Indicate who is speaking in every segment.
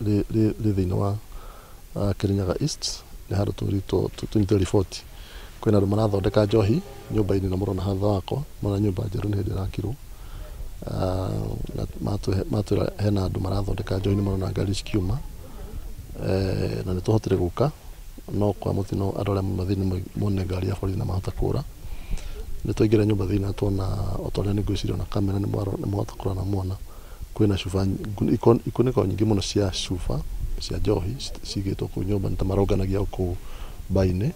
Speaker 1: Rĩ thĩinĩ wa Kirinyaga East nĩ handũ tũnyitĩte riboti kwĩna andũ marathondeka njohi nyũmba-inĩ na mũrona haha thutha wakwa mona nyũmba njerũ nĩ hĩndĩ ĩrakirwo. Na matwĩra hena andũ marathondeka njohi nĩ marona ngari cikiuma, na nĩ tũhotire gũka no kwa mũtino andũ arĩa mauma thĩinĩ mone ngari ya borithi na mahota kũra. Nĩ twaingĩra nyũmba thĩinĩ na tuona o ta ũrĩa nĩ ngwĩciria ona kamera nĩ mwahota kũrora na muona kwĩna cuba ikunĩko nyingĩ mũno cia cuba cia njohi cigĩtwo kũu nyũmba nĩ ta maronganagia kũu mba-inĩ,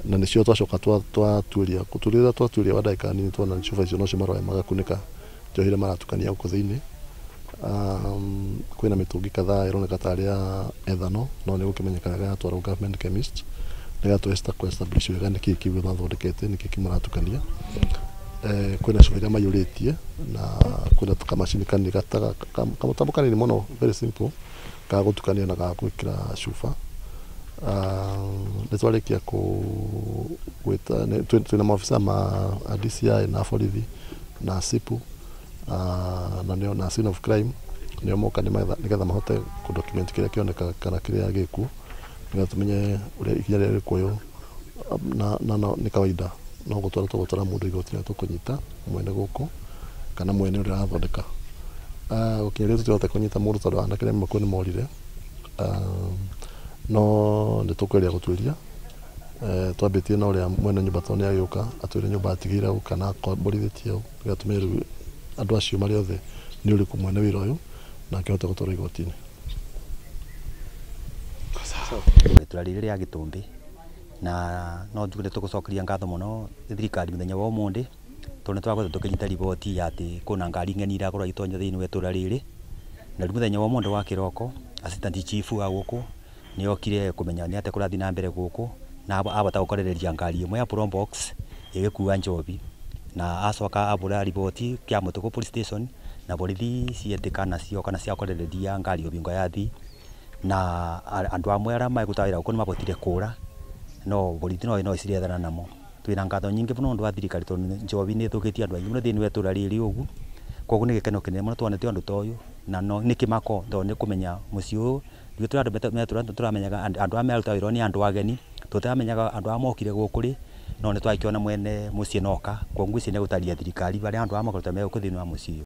Speaker 1: na nĩcio twacoka twatuĩria rĩrĩa twatuĩria wa ndagĩka nini tuona cuba icio nocio maroya magakunĩka njohi ĩrĩa maratukania gũkũ thĩinĩ. Kwĩna mĩtũngi kadhaa ĩroneka tarĩ ya ethanol no nĩ gũkĩmenyeka wega yatwarwo government chemist nĩgetha tũhote establish wega nĩkĩĩ kĩu mathondekete nĩkĩĩ kĩu maratukania. Kwĩna cuba iria maiyũrĩtie na kwĩna kamacini kanini kamũtambo kanini mũno very simple ga gũtukania na ga gwĩkĩra cuba. Nĩ twarĩkia gwĩta twĩna maobithaa ma DCI na borithi na SIPU na nĩo na scene of crime nĩo moka nĩgetha mahote kũ document kĩrĩa kĩoneka kana kĩrĩa gĩkuo nĩgetha tũmenye ũrĩa ikinya rĩrĩa rĩkuoywo na nĩ kawaida no gũtwara tũgũtwara mũndũ igoti-inĩ tũkũnyita mwene gũkũ kana mwene ũrĩa ũrathondeka. Gũkinya rĩu tũtirahota kũnyita mũndũ tondũ anake arĩa mauma kuo nĩ morire, no nĩ tũkũgeria gũtuĩria. Twambĩtie na ũrĩa mwene nyũmba tondũ nĩ agĩũka atwĩre nyũmba atigĩire hau kana akomborithĩtie hau nĩgetha tũmenye rĩu andũ acio marĩ othe nĩ ũrĩkũ mwene wĩra ũyũ na akĩhote gũtwarwo igoti-inĩ.
Speaker 2: Itũra rĩrĩ rĩa Gĩtũmbĩ na no njuge nĩ tũgũcokeria ngatho mũno thirikari mũthenya wa ũmũthĩ tondũ nĩ twakoretwo tũkĩnyita riboti ya atĩ kwĩna ngari ng'eni irakorwo igĩtonya thĩinĩ wa itũra rĩrĩ. Na rĩu mũthenya wa ũmũthĩ wa kĩroko assistant chief wa gũkũ nĩ okire kũmenya nĩ atĩa kũrathiĩ na mbere gũkũ na abota gũkorereria ngari ĩmwe ya Probox ĩgĩkua njohi na acoka abũra riboti Kĩamũtũkũ police station na borithi cietĩka na cioka na ciakorereria ngari ĩyo bingo yathi na andũ amwe arĩa mekũruta wĩra gũkũ nĩ mahotire kũra no borithi no cirethana namo. Twĩna ngatho nyingĩ mũno ũndũ wa thirikari tondũ njohi nĩ ĩthũkĩtie andũ aingĩ mũno thĩinĩ wa itũra rĩrĩ ũguo. Koguo nĩ gĩkeno kĩnene mũno tuonete ũndũ ta ũyũ na nĩ kĩmako tondũ nĩ kũmenya mũciĩ ũyũ ithuĩ tũrĩ andũ tũramenyaga andũ aya mararuta wĩra ũyũ nĩ andũ ageni tũtiramenyaga andũ aya mokire gũkũ rĩ no nĩ twakĩona mwene mũciĩ noka koguo ngwĩciria nĩ egũtarĩria thirikari barĩa andũ aya makoretwo me gũkũ thĩinĩ wa mũciĩ ũyũ.